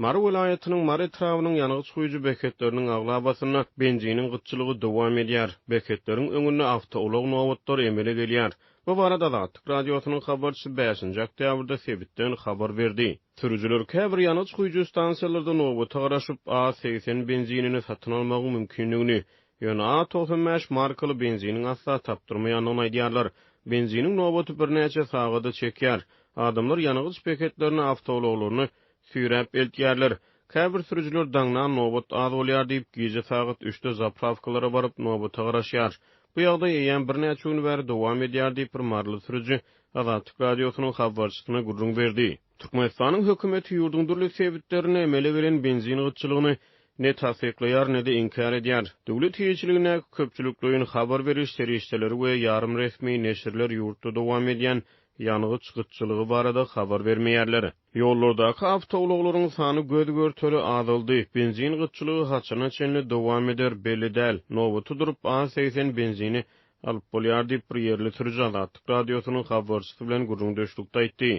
Mary welaýatynyň Mary etrabynyň ýangyç guýujy beketleriniň aglabasynda benziniň gytçylygy dowam edýär. Beketleriň öňünde awtoulag nobatlary emele gelýär. Bu barada Azatlyk Radiosynyň habarçysy bäşinji oktýabrda sebitden habar berdi. Sürüjiler käbir ýangyç guýujy stansiýalarda nobata garaşyp, A 80 benzinini satyn almagyň mümkindigini, ýöne A 95 markaly benziniň asla tapdyrmaýandygyny aýdýarlar. Benziniň nobaty birnäçe sagada çekýär. Adamlar ýangyç beketlerine awtoulaglaryny süýräp eltýärler. Käbir sürüjiler daňdan nobat az bolýar diýip, gije sagat üçde zaprawkalara baryp, nobata garaşýar. Bu ýagdaý eýýäm birnäçe gün bäri dowam edýär diýip, bir maryly sürüji Azatlyk Radiosynyň habarçysyna gürrüň berdi. Türkmenistanyň hökümeti ýurduň dürli sebitlerinde emele gelen benzin gytçylygyny ne tassyklaýar, ne-de inkär edýär. Döwlet eýeçiligindäki köpçülikleýin habar beriş serişdeleri we ýarym resmi neşirler ýurtda dowam edýän ýangyç gytçylygy barada habar bermeýärler. Ýollardaky awtoulaglaryň sany göz-görtele azaldy. Benzin gytçylygy haçana çenli dowam eder, belli däl. Nobata durup, A 80 benzini alyp bolýar diýip, bir ýerli sürüji Azatlyk Radiosynyň habarçysy bilen gürrüňdeşlikde aýtdy.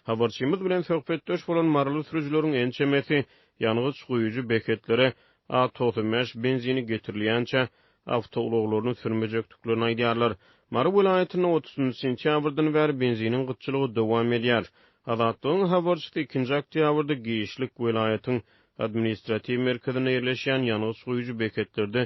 Habarçymyz bilen söhbetdeş bolan maryly sürüjileriň ençemesi ýangyç guýujy beketlere A 95 benzini getirilýänçä awtoulaglaryny sürmejekdiklerini aýdýarlar. Mary welaýatynda otuzynjy sentýabrdan bäri benziniň gytçylygy dowam edýär. Azatlygyň habarçysy ikinji oktýabrda giçlik welaýatyň administratiw merkezinde ýerleşýän ýangyç guýujy beketlerde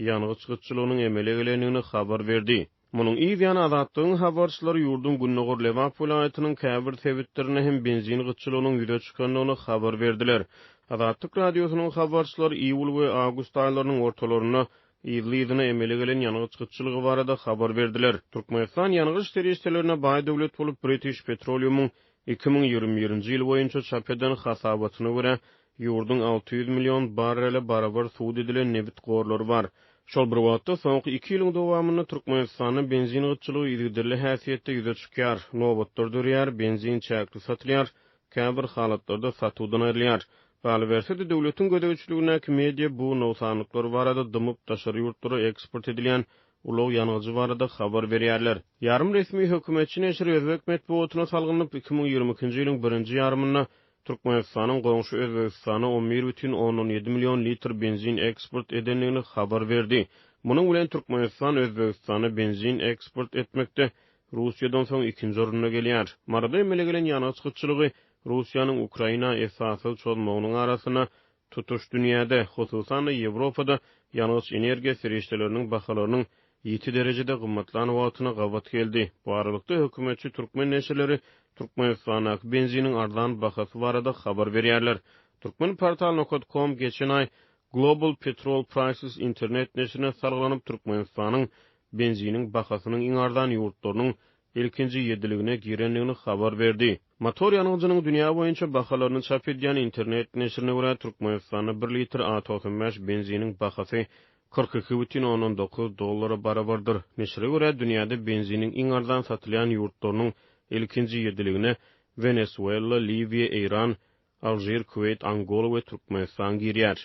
ýangyç gytçylygynyň emele gelendigini habar berdi. Munuň yz ýany Azatlygyň habarçylary ýurduň gündogar Lebap welaýatynyň käbir sebitlerinde hem benzin gytçylygynyň ýüze çykandygyny habar berdiler. Azatlyk Radiosynyň habarçylary iýul we awgust aýlarynyň ortalarynda yzly-yzyna emele gelen ýangyç gytçylygy barada habar berdiler. Türkmenistan ýangyç serişdelerine baý döwlet bolup, British Petroleum-yň 2021-nji ýyl boýunça çap eden hasabatyna görä, Ýurduň 600 million barrele barabar subut edilen nebit gorlary bar. Şol bir wagtda, soňky iki ýylyň dowamynda Türkmenistanda benzin gytçylygy yzygiderli häsiýetde ýüze çykýar, nobatlar döreýär, benzin çäkli satylýar, käbir halatlarda satuwdan aýrylýar. Galyberse-de, döwletiň gözegçiligindäki media bu nogsanlyklar barada dymyp, daşary ýurtlara eksport edilýän ulag ýangyjy barada habar berýärler. Ýarym resmi hökümetçi neşir özbek metbugatyna salgylanyp, 2022-nji ýylyň birinji ýarymynda Türkmenistanyň goňşy Özbegistana on bir bütin ondan ýedi million litr benzin eksport edendigini habar berdi. Munuň bilen Türkmenistan Özbegistana benzin eksport etmekde Russiýadan soň ikinji orunda gelýär. Maryda emele gelen ýangyç gytçylygy Russiýanyň Ukraina esassyz çozmagynyň arasynda Tutuş dünýäde, hususan-da, Ýewropada ýangyç-energiýa serişdeleriniň bahalarynyň ýiti derejede gymmatlan wagtyna gabat geldi. Bu aralykda, hökümetçi türkmen neşirleri Türkmenistandaky benziniň arzan bahasy barada habar berýärler. Turkmenportal nokat kom geçen aý Global Petrol Prices internet neşirine salgylanyp, Türkmenistanyň benziniň bahasynyň iň arzan ýurtlarynyň ilkinji ýediligine girendigini habar berdi. Motor ýangyjynyň dünýä boýunça bahalaryny çap edýän internet neşirine görä, Türkmenistanda bir litr A 95 benziniň bahasy 42,9 dollara barabardyr. Neşire görä, dünýäde benziniň iň arzan satylýan ýurtlarynyň ilkinji ýediligine Wenesuela, Liwiýa, Eýran, Alžir, Kuweýt, Angola we Türkmenistan girýär.